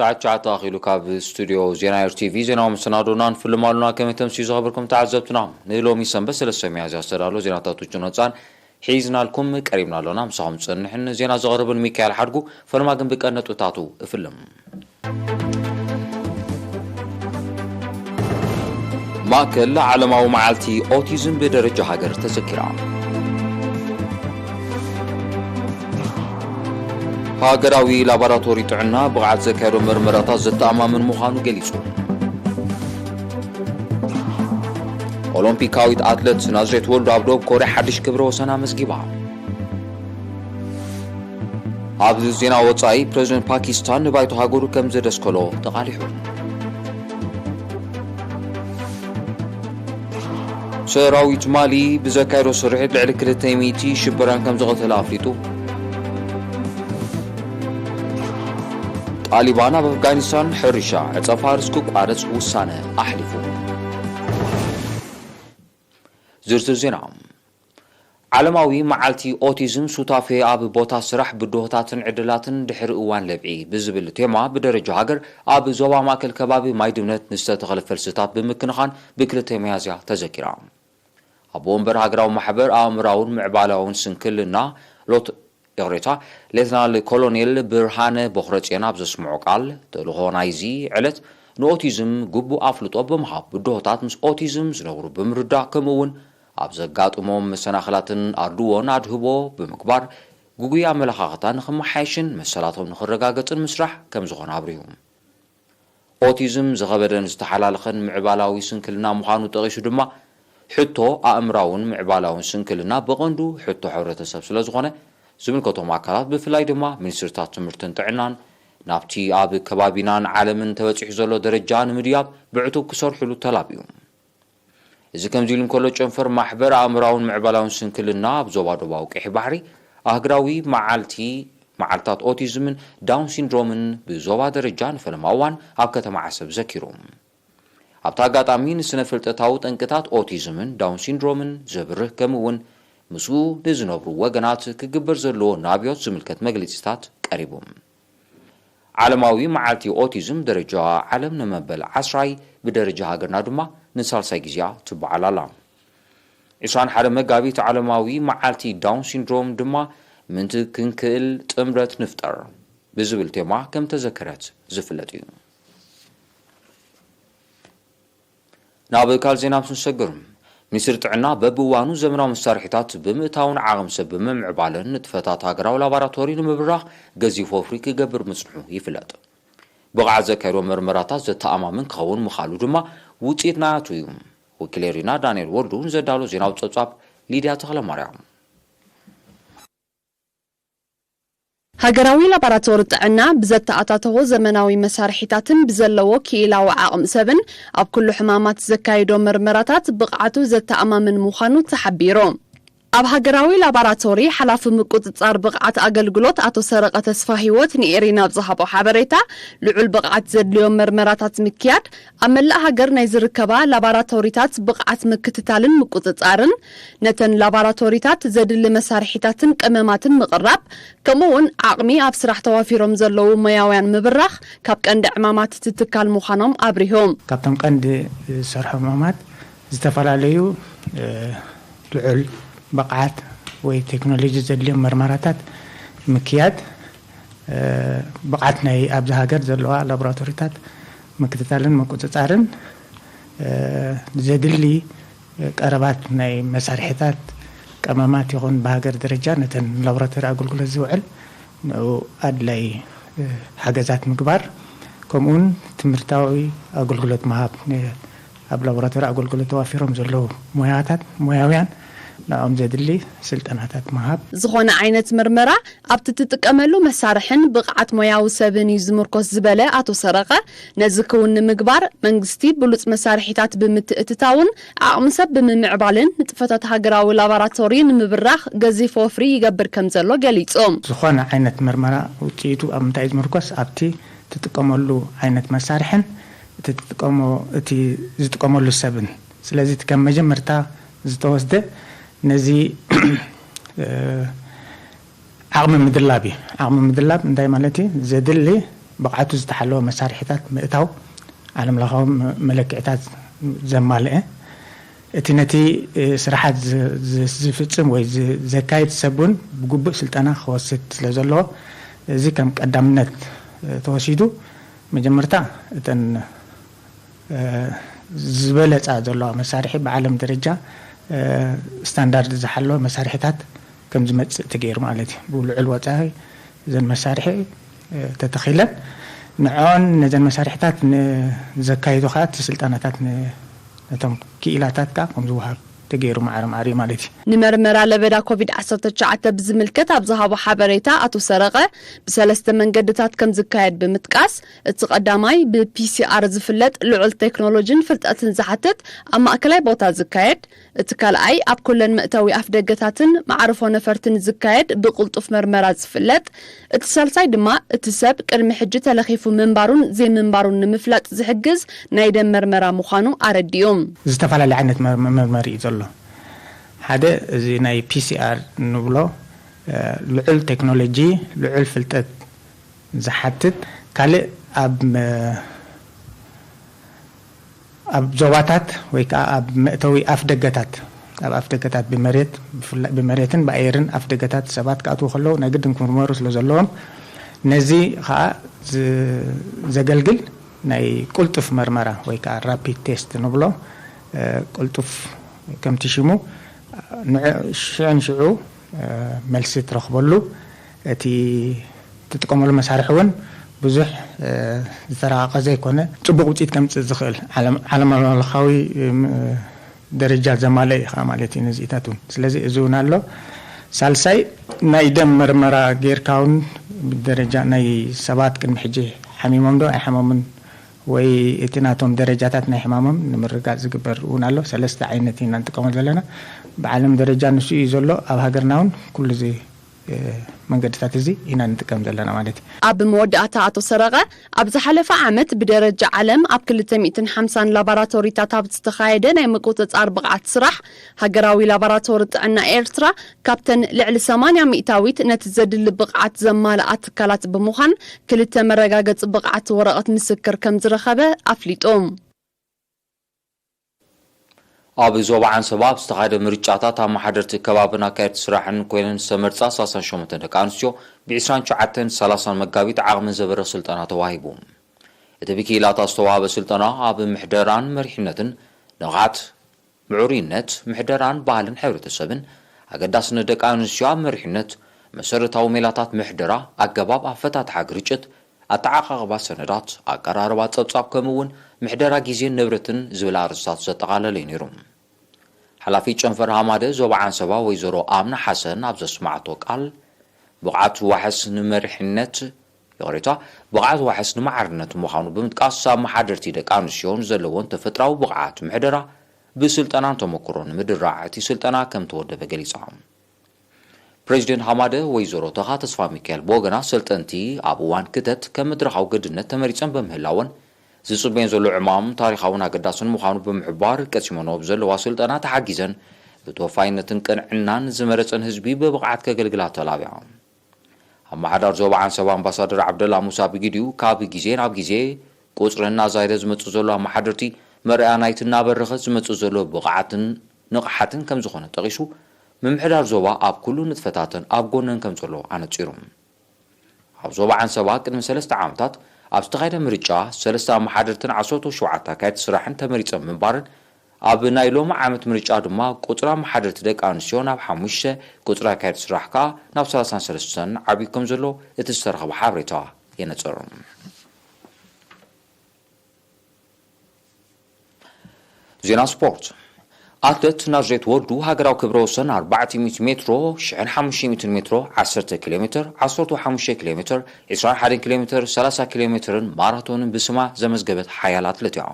ኣቻ ተኣኺሉ ካብ ስቱድዮ ዜና ኤር ቲቪ ዜናዊ መሰናዶና ንፍልም ኣሉና። ከመይ ተምስዩ ዝኸበርኩም ተዓዘብትና፣ ንሎሚ ሰንበት ሰለስተ ሚያዝያ ዝተዳለወ ዜናታት ውጭን ወፃን ሒዝናልኩም ቀሪብና ኣሎና። ምሳኹም ዝጸንሕን ዜና ዘቕርብን ሚካኤል ሓድጉ። ፈለማ ግን ብቀንዲ ነጥብታቱ እፍልም። ማእከል ዓለማዊ መዓልቲ ኦቲዝም ብደረጃ ሃገር ተዘኪራ። ሃገራዊ ላቦራቶሪ ጥዕና ብቕዓት ዘካየዶ መርመራታት ዘተኣማምን ምዃኑ ገሊጹ። ኦሎምፒካዊት ኣትለት ናዝሬት ወልዱ ኣብ ደቡብ ኮርያ ሓድሽ ክብረ ወሰን ኣመዝጊባ። ኣብ ዜና ወጻኢ፣ ፕረዚደንት ፓኪስታን ንባይቶ ሃገሩ ከም ዘደስከሎ ተቓሊሑ። ሰራዊት ማሊ ብዘካየዶ ስርሒት ልዕሊ ክልተ ሚእቲ ሽበራን ከም ዝቐተለ ኣፍሊጡ። ጣሊባን ኣብ ኣፍጋኒስታን ሕርሻ ዕጸ ፋርስ ክቋረጽ ውሳነ ኣሕሊፉ። ዝርዝር ዜና። ዓለማዊ መዓልቲ ኦቲዝም ሱታፌ ኣብ ቦታ ስራሕ ብድሆታትን ዕድላትን ድሕሪ እዋን ለብዒ ብዝብል ቴማ ብደረጃ ሃገር ኣብ ዞባ ማእከል ከባቢ ማይ ድምነት ንዝተተኽለ ፈልስታት ብምክንኻን ብክልተ ሚያዝያ ተዘኪራ። ኣቦ ወንበር ሃገራዊ ማሕበር ኣእምራውን ምዕባላውን ስንክልና ሎት ይቕሬታ፣ ሌተናል ኮሎኔል ብርሃነ ቦኽረጽዮን ኣብ ዘስምዖ ቃል፣ ተልእኾ ናይዚ ዕለት ንኦቲዝም ግቡእ ኣፍልጦ ብምሃብ፣ ብድሆታት ምስ ኦቲዝም ዝነብሩ ብምርዳእ፣ ከምኡ እውን ኣብ ዘጋጥሞም መሰናኽላትን ኣድልዎን ኣድህቦ ብምግባር፣ ግጉይ ኣመለኻኽታ ንኽመሓየሽን መሰላቶም ንኽረጋገጽን ምስራሕ ከም ዝኾነ ኣብሪሁ። ኦቲዝም ዝኸበደን ዝተሓላለኸን ምዕባላዊ ስንክልና ምዃኑ ጠቒሱ ድማ፣ ሕቶ ኣእምራውን ምዕባላውን ስንክልና ብቐንዱ ሕቶ ሕብረተሰብ ስለ ዝኾነ፣ ዝምልከቶም ኣካላት ብፍላይ ድማ ሚኒስትሪታት ትምህርትን ጥዕናን ናብቲ ኣብ ከባቢናን ዓለምን ተበጺሑ ዘሎ ደረጃ ንምድያብ ብዕቱብ ክሰርሕሉ ተላብዩ። እዚ ከምዚ ኢሉ እንከሎ፣ ጨንፈር ማሕበር ኣእምራውን ምዕባላውን ስንክልና ኣብ ዞባ ደቡባዊ ቀይሕ ባሕሪ ኣህግራዊ መዓልቲ መዓልታት ኦቲዝምን ዳውን ሲንድሮምን ብዞባ ደረጃ ንፈለማ እዋን ኣብ ከተማ ዓሰብ ዘኪሩ። ኣብቲ ኣጋጣሚ ንስነ ፍልጠታዊ ጠንቅታት ኦቲዝምን ዳውን ሲንድሮምን ዘብርህ፣ ከምኡ እውን ምስኡ ንዝነብሩ ወገናት ክግበር ዘለዎ ናብዮት ዝምልከት መግለጺታት ቀሪቡ። ዓለማዊ መዓልቲ ኦቲዝም ደረጃ ዓለም ንመበል ዓስራይ፣ ብደረጃ ሃገርና ድማ ንሳልሳይ ግዜኣ ትበዓል ኣላ። ዕስራን ሓደ መጋቢት ዓለማዊ መዓልቲ ዳውን ሲንድሮም ድማ ምእንቲ ክንክእል ጥምረት ንፍጠር ብዝብል ቴማ ከም ተዘከረት ዝፍለጥ እዩ። ናብ ካልእ ዜና ምስ ንሰግር፣ ሚኒስትሪ ጥዕና በብእዋኑ ዘመናዊ መሳርሒታት ብምእታውን ዓቕሚ ሰብ ብምምዕባልን ንጥፈታት ሃገራዊ ላቦራቶሪ ንምብራኽ ገዚፍ ወፍሪ ክገብር ምጽንሑ ይፍለጥ። ብቕዓት ዘካየዶ መርመራታት ዘተኣማምን ክኸውን ምዃኑ ድማ ውጽኢት ናቱ እዩ። ወኪል ኤሪና ዳንኤል ወልዱ ንዘዳሎ ዜናዊ ጸብጻብ ሊድያ ተኽለማርያም። ሃገራዊ ላቦራቶሪ ጥዕና ብዘተኣታተዎ ዘመናዊ መሳርሒታትን ብዘለዎ ክኢላዊ ዓቕሚ ሰብን ኣብ ኩሉ ሕማማት ዘካይዶ መርመራታት ብቕዓቱ ዘተኣማምን ምዃኑ ተሓቢሩ። ኣብ ሃገራዊ ላቦራቶሪ ሓላፊ ምቁጽጻር ብቕዓት ኣገልግሎት ኣቶ ሰረቐ ተስፋ ህይወት ንኤሪና ኣብ ዝሃቦ ሓበሬታ፣ ልዑል ብቕዓት ዘድልዮም መርመራታት ምክያድ፣ ኣብ መላእ ሃገር ናይ ዝርከባ ላባራቶሪታት ብቕዓት ምክትታልን ምቁጽጻርን፣ ነተን ላባራቶሪታት ዘድሊ መሳርሒታትን ቀመማትን ምቕራብ፣ ከምኡ እውን ዓቕሚ ኣብ ስራሕ ተዋፊሮም ዘለዉ ሞያውያን ምብራኽ ካብ ቀንዲ ዕማማት እቲ ትካል ምዃኖም ኣብሪሆም። ካብቶም ቀንዲ ዝሰርሖ ዕማማት ዝተፈላለዩ፣ እ፣ ልዑል ብቕዓት ወይ ቴክኖሎጂ ዘድልዮም መርመራታት ምክያድ፣ እ፣ ብቕዓት ናይ ኣብዚ ሃገር ዘለዋ ላቦራቶሪታት ምክትታልን ምቁጽጻርን፣ እ፣ ዘድሊ ቀረባት ናይ መሳርሒታት፣ ቀመማት ይኹን ብሃገር ደረጃ ነተን ላቦራቶሪ ኣገልግሎት ዝውዕል ንኡ ኣድላይ፣ እ፣ ሓገዛት ምግባር፣ ከምኡውን ትምህርታዊ ኣገልግሎት ምሃብ፣ እ፣ ኣብ ላቦራቶሪ ኣገልግሎት ተዋፊሮም ዘለዉ ሞያታት፣ ሞያውያን ንዕኦም ዘድሊ ስልጠናታት ምሃብ። ዝኾነ ዓይነት ምርመራ ኣብቲ ትጥቀመሉ መሳርሕን ብቕዓት ሞያዊ ሰብን እዩ ዝምርኮስ ዝበለ ኣቶ ሰረቐ፣ ነዚ ክውን ንምግባር መንግስቲ ብሉጽ መሳርሒታት ብምትእትታውን ዓቕሚ ሰብ ብምምዕባልን ንጥፈታት ሃገራዊ ላባራቶሪ ንምብራኽ ገዚፍ ወፍሪ ይገብር ከም ዘሎ ገሊጹ። ዝኾነ ዓይነት ምርመራ ውጽኢቱ ኣብ ምንታይ እዩ ዝምርኮስ? ኣብቲ ትጥቀመሉ ዓይነት መሳርሕን እቲ ትጥቀሞ-፣ እቲ ዝጥቀመሉ ሰብን። ስለዚ እቲ ከም መጀመርታ ዝተወስደ ነዚ፣ እ፣ ዓቕሚ ምድላብ እዩ። ዓቕሚ ምድላብ እንታይ ማለት እዩ? ዘድሊ ብቕዓቱ ዝተሓለወ መሳርሒታት ምእታው፣ ዓለም ለኻዊ መ- መለክዕታት ዘማልአ፣ እቲ ነቲ እ፣ ስራሓት ዝ- ዝ- ዝፍጽም ወይ ዝ- ዘካይድ ሰብ እውን ብግቡእ ስልጠና ክወስድ ስለ ዘለዎ፣ እዚ ከም ቀዳምነት እ፣ ተወሲዱ፣ መጀመርታ እተን እ፣ ዝበለጻ ዘለዋ መሳርሒ ብዓለም ደረጃ እ፣ ስታንዳርድ ዝሓለወ መሳርሒታት ከም ዝመጽእ ተገይሩ ማለት እዩ። ብልዑል ወጻኢ እዘን መሳርሒ እ፣ ተተኺለን፣ ንዕኦን ነዘን መሳርሒታት ንዘካይዱ ከዓ እቲ ስልጠናታት ን- ነቶም ክኢላታት ከዓ ከም ዝወሃብ ተገይሩ ማዕረ ማዕረ እዩ ማለት እዩ። ንመርመራ ለበዳ ኮቪድ ዓሰርተ ትሽዓተ ብዝምልከት ኣብ ዝሃቦ ሓበሬታ፣ ኣቶ ሰረቐ፣ ብሰለስተ መንገድታት ከም ዝካየድ ብምጥቃስ፣ እቲ ቀዳማይ ብፒሲኣር ዝፍለጥ ልዑል ቴክኖሎጂን ፍልጠትን ዝሓትት ኣብ ማእከላይ ቦታ ዝካየድ፣ እቲ ካልኣይ ኣብ ኩለን መእተዊ ኣፍደገታትን መዓርፎ ነፈርትን ዝካየድ ብቕልጡፍ መርመራ ዝፍለጥ፣ እቲ ሳልሳይ ድማ እቲ ሰብ ቅድሚ ሕጂ ተለኺፉ ምንባሩን ዘይምንባሩን ንምፍላጥ ዝሕግዝ ናይ ደም መርመራ ምዃኑ ኣረዲኡ። ዝተፈላለየ ዓይነት መርመሪ እዩ ዘሎ። ሓደ እዚ ናይ ፒሲኣር ንብሎ ልዑል ቴክኖሎጂ፣ ልዑል ፍልጠት ዝሓትት፣ ካልእ ኣብ ኣብ ዞባታት ወይ ከዓ ኣብ መእተዊ ኣፍ ደገታት፣ ኣብ ኣፍ ደገታት ብመሬት ብመሬትን ብኣየርን ኣፍ ደገታት ሰባት ክኣትዉ ከለዉ ናይ ግድን ክምርመሩ ስለ ዘለዎም፣ ነዚ ከዓ ዘገልግል ናይ ቁልጡፍ መርመራ ወይ ከዓ ራፒድ ቴስት ንብሎ፣ ቁልጡፍ ከምቲ ሽሙ ሽዑ ንሽዑ መልሲ ትረኽበሉ፣ እቲ ትጥቀመሉ መሳርሒ እውን ብዙሕ ዝተራቐቐ ዘይኮነ፣ ፅቡቕ ውፅኢት ከምፅእ ዝኽእል ዓለምለኻዊ ደረጃ ዘማልአ እዩ ከዓ ማለት እዩ። ነዚኢታት እውን ስለዚ እዚ እውን ኣሎ። ሳልሳይ ናይ ደም መርመራ ጌርካ እውን ብደረጃ ናይ ሰባት ቅድሚ ሕጂ ሓሚሞም ዶ ኣይሓመሙን ወይ እቲ ናቶም ደረጃታት ናይ ሕማሞም ንምርጋፅ ዝግበር እውን ኣሎ። ሰለስተ ዓይነት ኢና ንጥቀመሉ ዘለና። ብዓለም ደረጃ ንሱ እዩ ዘሎ። ኣብ ሃገርና እውን ኩሉ እዚ መንገድታት እዚ ኢና ንጥቀም ዘለና ማለት እዩ። ኣብ መወዳእታ ኣቶ ሰረቐ፣ ኣብ ዝሓለፈ ዓመት ብደረጃ ዓለም ኣብ ክልተ ሚእትን ሓምሳን ላባራቶሪታት ኣብ ዝተኻየደ ናይ ምቁጽጻር ብቕዓት ስራሕ፣ ሃገራዊ ላባራቶሪ ጥዕና ኤርትራ ካብተን ልዕሊ ሰማንያ ሚእታዊት ነቲ ዘድሊ ብቕዓት ዘማልኣ ትካላት ብምዃን ክልተ መረጋገጺ ብቕዓት ወረቐት ምስክር ከም ዝረኸበ ኣፍሊጡ። ኣብ ዞባ ዓንሰባ ኣብ ዝተኻየደ ምርጫታት ኣመሓደርቲ ከባብን ኣካየድቲ ስራሕን ኮይነን ዝተመርጻ ሰላሳን ሸሞንተን ደቂ ኣንስትዮ ብ ዒስራን ትሽዓተን ሰላሳን መጋቢት ዓቕሚ ዘበርኽ ስልጠና ተዋሂቡ። እቲ ብክኢላታት ዝተዋህበ ስልጠና ኣብ ምሕደራን መሪሕነትን ንቕሓት፣ ምዕሩይነት፣ ምሕደራን ባህልን ሕብረተሰብን፣ ኣገዳስነት ደቂ ኣንስትዮ ኣብ መሪሕነት፣ መሰረታዊ ሜላታት ምሕደራ፣ ኣገባብ ኣፈታትሓ ግርጭት፣ ኣተዓቓቕባ ሰነዳት፣ ኣቀራርባ ጸብጻብ ከምኡ እውን ምሕደራ ግዜን ንብረትን ዝብል ኣርእስታት ዘጠቓለለ እዩ ነይሩ። ሓላፊት ጨንፈር ሃማደ ዞባ ዓንሰባ ወይዘሮ ኣምና ሓሰን ኣብ ዘስማዓቶ ቃል፣ ብቕዓት ዋሕስ ንመሪሕነት፣ ይቕሬታ፣ ብቕዓት ዋሕስ ንማዕርነት ምዃኑ ብምጥቃስ፣ ኣመሓደርቲ ደቂ ኣንስትዮ ንዘለወን ተፈጥራዊ ብቕዓት ምሕደራ ብስልጠናን ተመክሮን ንምድራዕ እቲ ስልጠና ከም ተወደበ ገሊጻ። ፕሬዚደንት ሃማደ ወይዘሮ ተኻ ተስፋሚካኤል ብወገና ሰልጠንቲ ኣብ እዋን ክተት ከም መድረኻዊ ገድነት ተመሪፀን በምህላወን ዝፅበየን ዘሎ ዕማም ታሪኻውን ኣገዳስን ምዃኑ ብምሕባር ቀሲመንኦ ብዘለዋ ስልጠና ተሓጊዘን ብተወፋይነትን ቅንዕናን ዝመረፀን ህዝቢ ብብቕዓት ከገልግላ ተላብያ። ኣመሓዳር ዞባ ዓንሰባ ኣምባሳደር ዓብደላ ሙሳ ብግዲኡ ካብ ግዜ ናብ ግዜ ቁፅሪ እናዛየደ ዝመፅእ ዘሎ ኣመሓደርቲ መርኣያ ናይቲ እናበረኸ ዝመፅእ ዘሎ ብቕዓትን ንቕሓትን ከምዝኾነ ጠቒሱ፣ ምምሕዳር ዞባ ኣብ ኩሉ ንጥፈታተን ኣብ ጎነን ከምዘሎ ኣነፂሩ። ኣብ ዞባ ዓንሰባ ቅድሚ ሰለስተ ዓመታት ኣብ ዝተኻየደ ምርጫ ሰለስተ ኣመሓደርትን ዓሰርተ ሸውዓተ ኣካየድቲ ስራሕን ተመሪፀን ምንባረን ኣብ ናይ ሎሚ ዓመት ምርጫ ድማ ቁፅሪ ኣመሓደርቲ ደቂ ኣንስትዮ ናብ ሓሙሽተ፣ ቁፅሪ ኣካየድቲ ስራሕ ከዓ ናብ ሰላሳን ሰለስተን ዓብዩ ከምዘሎ እቲ ዝተረኸበ ሓበሬታ የነፅር። ዜና ስፖርት። ኣትሌት ናዝሬት ወልዱ ሃገራዊ ክብረ ወሰን ኣርባዕተ ሚእቲ ሜትሮ፣ ሽሕን ሓሙሽተ ሚእትን ሜትሮ፣ ዓሰርተ ኪሎ ሜትር፣ ዓሰርተ ሓሙሽተ ኪሎ ሜትር፣ ዕስራን ሓደን ኪሎ ሜትር፣ ሰላሳ ኪሎ ሜትርን ማራቶንን ብስማ ዘመዝገበት ሓያል ኣትሌት እያ።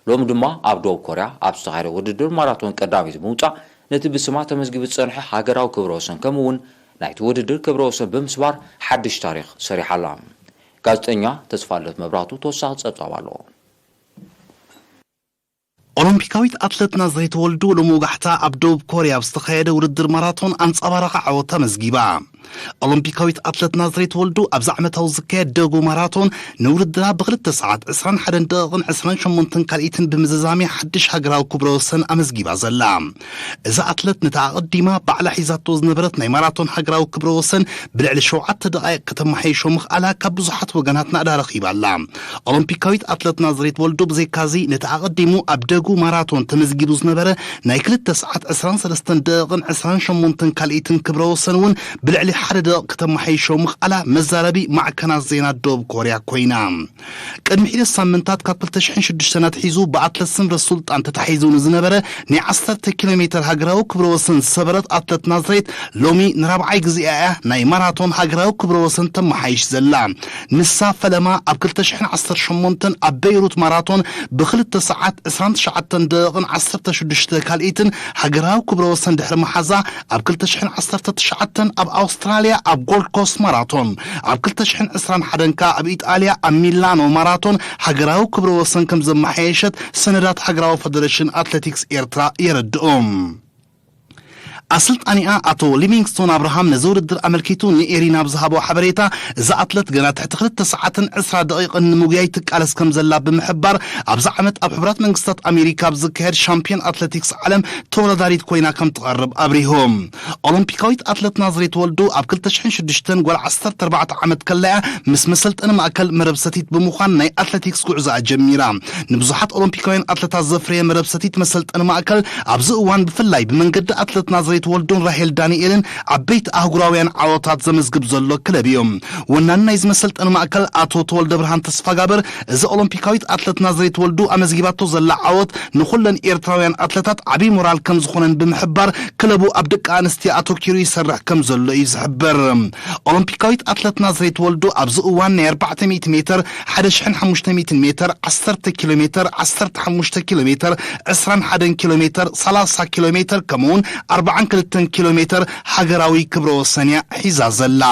ሎሚ ድማ ኣብ ደቡብ ኮርያ ኣብ ዝተኻየደ ውድድር ማራቶን ቀዳመይቲ ብምውፃእ ነቲ ብስማ ተመዝጊቡ ዝፀንሐ ሃገራዊ ክብረ ወሰን ከምኡ እውን ናይቲ ውድድር ክብረ ወሰን ብምስባር ሓድሽ ታሪኽ ሰሪሓ ኣላ። ጋዜጠኛ ተስፋልደት መብራህቱ ተወሳኺ ፀብፃብ ኣለዎ። ኦሎምፒካዊት ኣትለት ናዝሬት ወልዱ ሎሚ ወጋሕታ ኣብ ደቡብ ኮርያ ኣብ ዝተኻየደ ውድድር ማራቶን ኣንጻባራቒ ዓወት ኣመዝጊባ። ኦሎምፒካዊት ኣትለት ናዝሬት ወልዱ ኣብዚ ዓመታዊ ዝካየድ ደጉ ማራቶን ንውድድራ ብክልተ ሰዓት ዕስራን ሓደን ደቂቕን ዕስራን ሸሞንተን ካልኢትን ብምዝዛም ሓድሽ ሃገራዊ ክብረ ወሰን ኣመዝጊባ ዘላ። እዛ ኣትለት ነታ ኣቐዲማ ባዕላ ሒዛቶ ዝነበረት ናይ ማራቶን ሃገራዊ ክብረ ወሰን ብልዕሊ ሸውዓተ ደቓይቕ ከተመሓይሾ ምኽኣላ ካብ ብዙሓት ወገናት ናእዳ ረኺባ ኣላ። ኦሎምፒካዊት ኣትለት ናዝሬት ወልዱ ብዘይካዚ ነቲ ኣቐዲሙ ኣብ ደጉ ማራቶን ተመዝጊቡ ዝነበረ ናይ ክልተ ሰዓት ዕስራን ሰለስተን ደቂቕን ዕስራን ሸሞንተን ካልኢትን ክብረ ወሰን እውን ብልዕሊ ሓደ ደቂቕ ከተመሓይሾ ምኽኣላ መዛረቢ ማዕከናት ዜና ደቡብ ኮርያ ኮይና። ቅድሚ ሒደት ሳምንታት ካብ ክልተ ሽሕን ሽዱሽተን ኣትሒዙ ብኣትለት ስምረት ሱልጣን ተታሒዙ ንዝነበረ ናይ ዓሰርተ ኪሎ ሜተር ሃገራዊ ክብረ ወሰን ዝሰበረት ኣትለት ናዝሬት ሎሚ ንራብዓይ ግዜኣ እያ ናይ ማራቶን ሃገራዊ ክብረ ወሰን ተመሓይሽ ዘላ። ንሳ ፈለማ ኣብ ክልተ ሽሕን ዓሰርተ ሸሞንተን ኣብ በይሩት ማራቶን ብክልተ ሰዓት ዕስራን ትሽዓተን ደቂቕን ዓሰርተ ሽዱሽተ ካልኢትን ሃገራዊ ክብረ ወሰን ድሕሪ መሓዛ ኣብ ክልተ ሽሕን ዓሰርተ ትሽዓተን ኣብ ኣውስትራልያ ኣብ ጎልድ ኮስት ማራቶን ኣብ ክልተ ሽሕን ዕስራን ሓደን ከኣ ኣብ ኢጣልያ ኣብ ሚላኖ ማራቶን ሃገራዊ ክብረ ወሰን ከም ዘመሓየሸት ሰነዳት ሃገራዊ ፈደረሽን ኣትሌቲክስ ኤርትራ የረድኡ። ኣሰልጣኒኣ ኣቶ ሊቪንግስቶን ኣብርሃም ነዚ ውድድር ኣመልኪቱ ንኤሪና ብዝሃቦ ሓበሬታ፣ እዛ ኣትለት ገና ትሕቲ ክልተ ሰዓትን ዕስራ ደቂቕን ንምጉያይ ትቃለስ ከም ዘላ ብምሕባር፣ ኣብዚ ዓመት ኣብ ሕቡራት መንግስታት ኣሜሪካ ኣብ ዝካየድ ሻምፒዮን ኣትሌቲክስ ዓለም ተወዳዳሪት ኮይና ከም ትቐርብ ኣብሪሁ። ኦሎምፒካዊት ኣትለት ናዝሬት ወልዱ ኣብ ክልተ ሽሕን ሽዱሽተን ጓል ዓሰርተ ኣርባዕተ ዓመት ከላ እያ ምስ መሰልጠኒ ማእከል መረብ ሰቲት ብምዃን ናይ ኣትሌቲክስ ጉዕዞኣ ጀሚራ። ንብዙሓት ኦሎምፒካውያን ኣትለታት ዘፍረየ መረብ ሰቲት መሰልጠኒ ማእከል ኣብዚ እዋን ብፍላይ ብመንገዲ ኣትለት ናዝሬት ወልዱን ራሄል ዳንኤልን ዓበይቲ ኣህጉራውያን ዓወታት ዘመዝግብ ዘሎ ክለብ እዩ። ወናኒ ናይዚ መሰልጠኒ ማእከል ኣቶ ተወልደ ብርሃን ተስፋጋብር፣ እዚ ኦሎምፒካዊት ኣትለት ናዝሬት ወልዱ ኣመዝጊባቶ ዘላ ዓወት ንኹለን ኤርትራውያን ኣትለታት ዓቢ ሞራል ከም ዝኾነን ብምሕባር፣ ክለቡ ኣብ ደቂ ኣንስትዮ ኣተኪሩ ይሰርሕ ከም ዘሎ እዩ ዝሕብር። ኦሎምፒካዊት ኣትለት ናዝሬት ወልዱ ኣብዚ እዋን ናይ ኣርባዕተ ሚእቲ ሜትር፣ ሓደ ሽሕን ሓሙሽተ ሚእትን ሜትር፣ ዓሰርተ ኪሎ ሜትር፣ ዓሰርተ ሓሙሽተ ኪሎ ሜትር፣ ዕስራን ሓደን ኪሎ ሜትር፣ ሰላሳ ኪሎ ሜትር፣ ከምኡውን ኣርባዓን ክልተን ኪሎ ሜትር ሃገራዊ ክብረ ወሰን እያ ሒዛ ዘላ።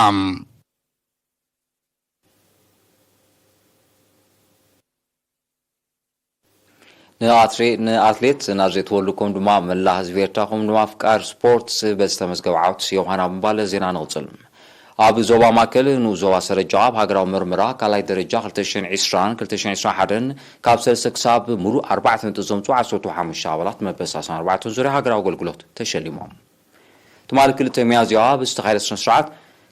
ንኣትሌ-፣ ንኣትሌት ናዝሬት ወልዱ ከም ድማ መላ ህዝቢ ኤርትራ ከም ድማ ኣፍቃሪ ስፖርት በዚ ተመዝገበ ዓወት ዮሃና ብምባል ዜና ንቕጽል። ኣብ ዞባ ማእከል ንኡስ ዞባ ሰረጃ ኣብ ሃገራዊ መርመራ ካልኣይ ደረጃ ክልተ ሽሕን ዕስራን ክልተ ሽሕን ዕስራን ሓደን ካብ ሰለስተ ክሳብ ምሉእ ኣርባዕተ ነጥቢ ዘምጽኡ ዓሰርተ ሓሙሽተ ኣባላት መበል ሰላሳን ኣርባዕተን ዙርያ ሃገራዊ ኣገልግሎት ተሸሊሞም። ትማሊ ክልተ ሚያዝያ ኣብ ዝተኻየደ ስነ ስርዓት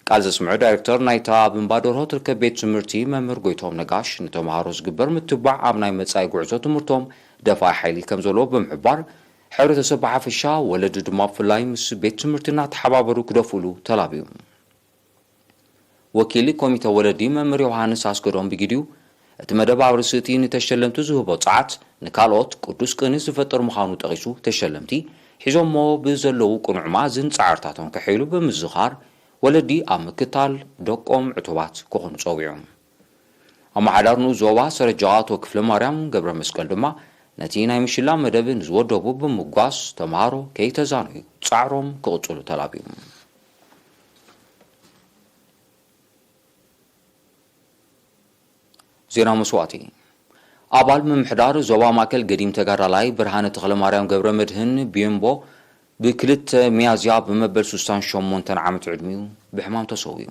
ቃል ዘስምዑ ዳይሬክተር ናይታ ኣብ እምባደርሆ ትርከብ ቤት ትምህርቲ መምህር ጎይቶም ነጋሽ ንተምሃሮ ዝግበር ምትባዕ ኣብ ናይ መጻኢ ጉዕዞ ትምህርቶም ደፋኢ ሓይሊ ከም ዘለዎ ብምሕባር፣ ሕብረተሰብ ብሓፈሻ ወለዲ ድማ ብፍላይ ምስ ቤት ትምህርቲ እናተሓባበሩ ክደፍእሉ ተላብዩ። ወኪል ኮሚተ ወለዲ መምህር ዮሃንስ ኣስገዶም ብግዲኡ፣ እቲ መደብ ኣብ ርእሲ እቲ ንተሸለምቲ ዝህቦ ጸዓት ንካልኦት ቅዱስ ቅኒ ዝፈጥር ምዃኑ ጠቒሱ፣ ተሸለምቲ ሒዞሞ ብዘለዉ ቅኑዕ መኣዝን ጻዕርታቶም ከሐይሉ ብምዝኻር፣ ወለዲ ኣብ ምክታል ደቆም ዕቱባት ክኾኑ ጸዊዑ። ኣመሓዳሪ ንኡስ ዞባ ሰረጃ ኣቶ ክፍለ ማርያም ገብረ መስቀል ድማ ነቲ ናይ ምሽላ መደብ ንዝወደቡ ብምጓስ ተምሃሮ ከይተዛነዩ ጻዕሮም ክቕጽሉ ተላብዩ። ዜና መስዋእቲ። ኣባል ምምሕዳር ዞባ ማእከል ገዲም ተጋዳላይ ብርሃነ ተኽለማርያም ገብረ መድህን ቢምቦ ብክልተ ሚያዝያ ብመበል ስሳን ሸሞንተን ዓመት ዕድሚኡ ብሕማም ተሰዊኡ።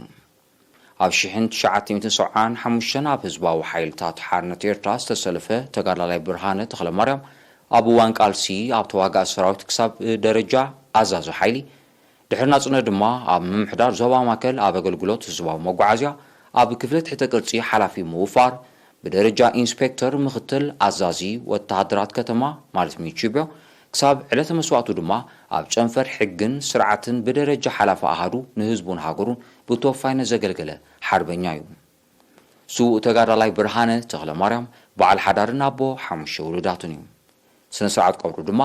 ኣብ ሽሕን ትሽዓተ ሚእትን ሰብዓን ሓሙሽተን ኣብ ህዝባዊ ሓይልታት ሓርነት ኤርትራ ዝተሰለፈ ተጋዳላይ ብርሃነ ተኽለማርያም ኣብ እዋን ቃልሲ ኣብ ተዋጋኢ ሰራዊት ክሳብ ደረጃ ኣዛዚ ሓይሊ ድሕሪ ናጽነት ድማ ኣብ ምምሕዳር ዞባ ማእከል ኣብ ኣገልግሎት ህዝባዊ መጓዓዝያ ኣብ ክፍሊ ትሕተ ቅርጺ ሓላፊ ምውፋር ብደረጃ ኢንስፔክተር ምኽትል ኣዛዚ ወተሃደራት ከተማ ማለት ሚኒት ሽቢዮ ክሳብ ዕለተ መስዋእቱ ድማ ኣብ ጨንፈር ሕግን ስርዓትን ብደረጃ ሓላፊ ኣሃዱ ንህዝቡን ሃገሩን ብተወፋይነት ዘገልገለ ሓርበኛ እዩ። ስዉእ ተጋዳላይ ብርሃነ ተኽለ ማርያም በዓል ሓዳርን ኣቦ ሓሙሽተ ውሉዳትን እዩ። ስነ ስርዓት ቀብሩ ድማ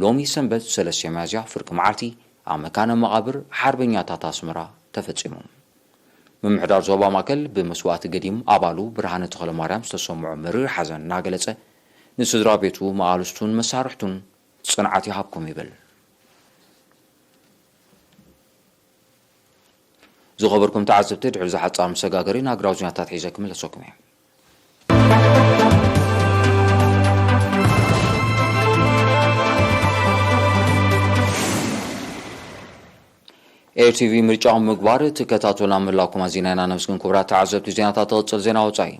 ሎሚ ሰንበት ሰለስተ ሚያዝያ ፍርቂ መዓልቲ ኣብ መካነ መቓብር ሓርበኛታት ኣስመራ ተፈጺሙ። ምምሕዳር ዞባ ማእከል ብመስዋእቲ ገዲም ኣባሉ ብርሃነ ተኽለ ማርያም ዝተሰምዖ መሪር ሓዘን እናገለጸ፣ ንስድራ ቤቱ፣ መቓልስቱን መሳርሕቱን ጽንዓት ይሃብኩም ይብል። ዝኸበርኩም ተዓዘብቲ፣ ድሕሪ ዝሓጻር መሰጋገሪ ናግራዊ ዜናታት ሒዘ ክምለሰኩም እየ። ቲቪ ምርጫኹም ምግባር ትከታተሉና ምህላውኩም ኣዚና ኢና ነመስግን። ክቡራት ተዓዘብቲ፣ ዜናታት ትቕጽል። ዜና ወጻኢ።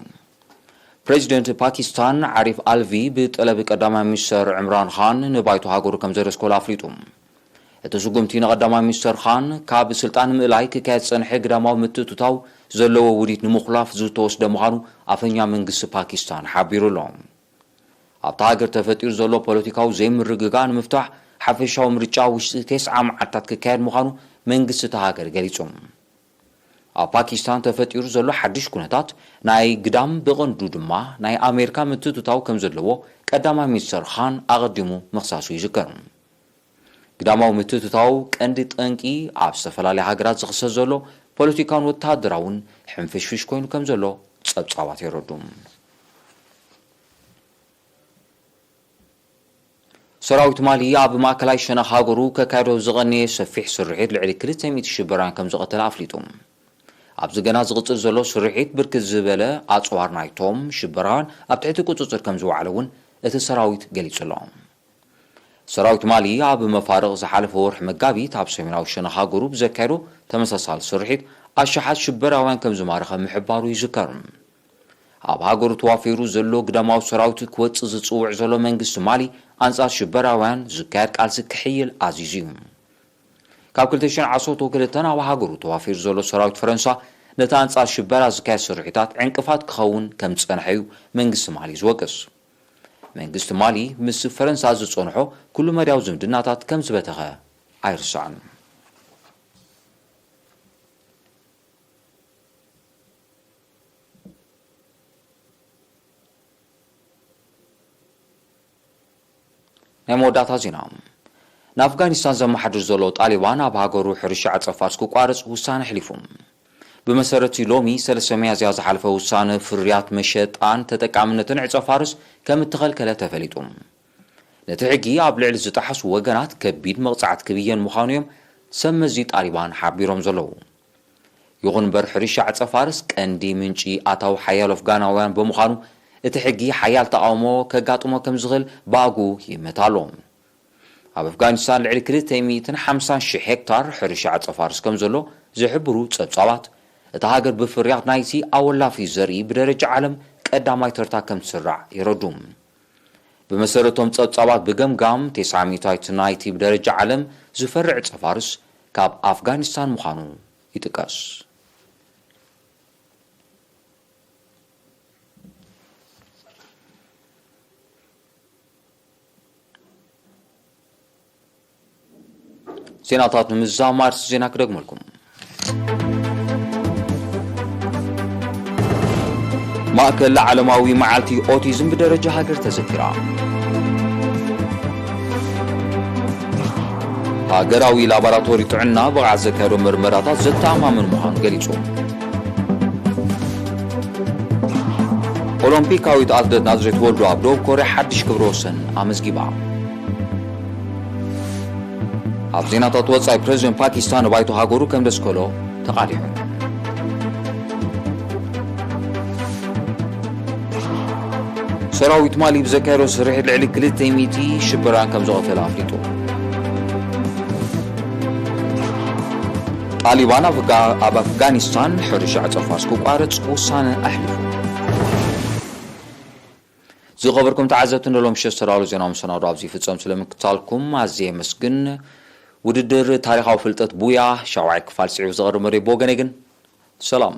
ፕሬዚደንት ፓኪስታን ዓሪፍ ኣልቪ ብጠለብ ቀዳማይ ሚኒስተር ዕምራን ኻን ንባይቶ ሃገሩ ከም ዘደስኮሉ ኣፍሊጡ። እቲ ስጉምቲ ንቐዳማይ ሚኒስተር ኻን ካብ ስልጣን ምእላይ ክካየድ ዝጸንሐ ግዳማዊ ምትእትታው ዘለዎ ውዲት ንምኹላፍ ዝተወስደ ምዃኑ ኣፈኛ መንግስቲ ፓኪስታን ሓቢሩ ኣሎ። ኣብታ ሃገር ተፈጢሩ ዘሎ ፖለቲካዊ ዘይምርግጋእ ንምፍታሕ ሓፈሻዊ ምርጫ ውሽጢ ተስዓ መዓልታት ክካየድ ምዃኑ መንግስቲ እታ ሃገር ገሊጹ። ኣብ ፓኪስታን ተፈጢሩ ዘሎ ሓድሽ ኩነታት ናይ ግዳም ብቐንዱ ድማ ናይ ኣሜሪካ ምትእትታው ከም ዘለዎ ቀዳማይ ሚኒስተር ኻን ኣቐዲሙ ምኽሳሱ ይዝከር። ግዳማዊ ምትእትታው ቀንዲ ጠንቂ ኣብ ዝተፈላለያ ሃገራት ዝኽሰት ዘሎ ፖለቲካውን ወተሃደራውን ሕንፍሽፍሽ ኮይኑ ከም ዘሎ ጸብጻባት የረዱ። ሰራዊት ማሊ ኣብ ማእከላይ ሸነኽ ሃገሩ ከካይዶ ዝቐነየ ሰፊሕ ስርሒት ልዕሊ ክልተ ሚእቲ ሽበራውያን ከም ዝቐተለ ኣፍሊጡ። ኣብዚ ገና ዝቕጽል ዘሎ ስርሒት ብርክት ዝበለ ኣጽዋር ናይቶም ሽበራውያን ኣብ ትሕቲ ቁጽጽር ከም ዝወዓለ እውን እቲ ሰራዊት ገሊጹ ኣሎ። ሰራዊት ማሊ ኣብ መፋርቕ ዝሓለፈ ወርሒ መጋቢት ኣብ ሰሜናዊ ሸነኽ ሃገሩ ብዘካየዶ ተመሳሳሊ ስርሒት ኣሽሓት ሽበራውያን ከም ዝማረኸ ምሕባሩ ይዝከር። ኣብ ሃገሩ ተዋፊሩ ዘሎ ግዳማዊ ሰራዊት ክወጽእ ዝጽውዕ ዘሎ መንግስቲ ማሊ ኣንጻር ሽበራውያን ዝካየድ ቃልሲ ክሕይል ኣዚዙ እዩ። ካብ ክልተ ሽሕን ዓሰርተ ክልተን ኣብ ሃገሩ ተዋፊሩ ዘሎ ሰራዊት ፈረንሳ ነቲ ኣንጻር ሽበራ ዝካየድ ስርሒታት ዕንቅፋት ክኸውን ከም ዝጸንሐ እዩ መንግስቲ ማሊ ዝወቅስ። መንግስቲ ማሊ ምስ ፈረንሳ ዝጸንሖ ኩሉ መዳያዊ ዝምድናታት ከም ዝበተኸ ኣይርሳዕን። ናይ መወዳእታ ዜና። ንኣፍጋኒስታን ዘመሓድር ዘሎ ጣሊባን ኣብ ሃገሩ ሕርሻ ዕጸ ፋርስ ክቋረጽ ውሳነ ኣሕሊፉ። ብመሰረት ሎሚ ሰለስተ ሚያዝያ ዝሓለፈ ውሳነ፣ ፍርያት መሸጣን ተጠቃምነትን ዕጸ ፋርስ ከም እተኸልከለ ተፈሊጡ። ነቲ ሕጊ ኣብ ልዕሊ ዝጠሓሱ ወገናት ከቢድ መቕጻዕቲ ክብየን ምዃኑ እዮም ሰብ መዚ ጣሊባን ሓቢሮም ዘለዉ። ይኹን እምበር፣ ሕርሻ ዕጸ ፋርስ ቀንዲ ምንጪ ኣታዊ ሓያሎ ኣፍጋናውያን ብምዃኑ፣ እቲ ሕጊ ሓያል ተቓውሞ ከጋጥሞ ከም ዝኽእል ብኣግኡ ይእመት ኣሎ። ኣብ ኣፍጋኒስታን ልዕሊ ክልተ ሚእትን ሓምሳን ሽሕ ሄክታር ሕርሻ ዕጸ ፋርስ ከም ዘሎ ዝሕብሩ ጸብጻባት፣ እታ ሃገር ብፍርያት ናይቲ ኣወላፊ ዘርኢ ብደረጃ ዓለም ቀዳማይ ተርታ ከም ትስራዕ የረዱ። ብመሰረቶም ጸብጻባት ብገምጋም፣ ተስዓ ሚእታዊት ናይቲ ብደረጃ ዓለም ዝፈሪ ዕጸ ፋርስ ካብ ኣፍጋኒስታን ምዃኑ ይጥቀስ። ዜናታት ንምዝዛም ኣርእስቲ ዜና ክደግመልኩም። ማእከል ዓለማዊ መዓልቲ ኦቲዝም ብደረጃ ሃገር ተዘኪራ። ሃገራዊ ላቦራቶሪ ጥዕና ብቕዓት ዘካየዶ ምርመራታት ዘተኣማምን ምዃኑ ገሊጹ። ኦሎምፒካዊት ኣትሌት ናዝሬት ወልዱ ኣብ ደቡብ ኮርያ ሓድሽ ክብረ ወሰን ኣመዝጊባ። ኣብ ዜናታት ወጻኢ፣ ፕሬዚደንት ፓኪስታን ንባይቶ ሃገሩ ከም ደስከሎ ተቓሊዑ። ሰራዊት ማሊ ብዘካየዶ ስርሒት ልዕሊ ክልተ ሚእቲ ሽበራን ከም ዝቐተለ ኣፍሊጡ። ጣሊባን ኣብ ኣፍጋ-፣ ኣብ ኣፍጋኒስታን ሕርሻ ዕጸ ፋርስ ክቋረጽ ውሳነ ኣሕሊፉ። ዝኸበርኩም ተዓዘብቲ፣ ንሎም ምሸት ዝተዳለዉ ዜናዊ መሰናዶ ኣብዚ ይፍጸም። ስለ ምክታልኩም ኣዝየ የመስግን። ውድድር ታሪኻዊ ፍልጠት ቡያ ሻውዓይ ክፋል ስዒቡ ዝቐርብ መደብ ብወገነይ ግን ሰላም።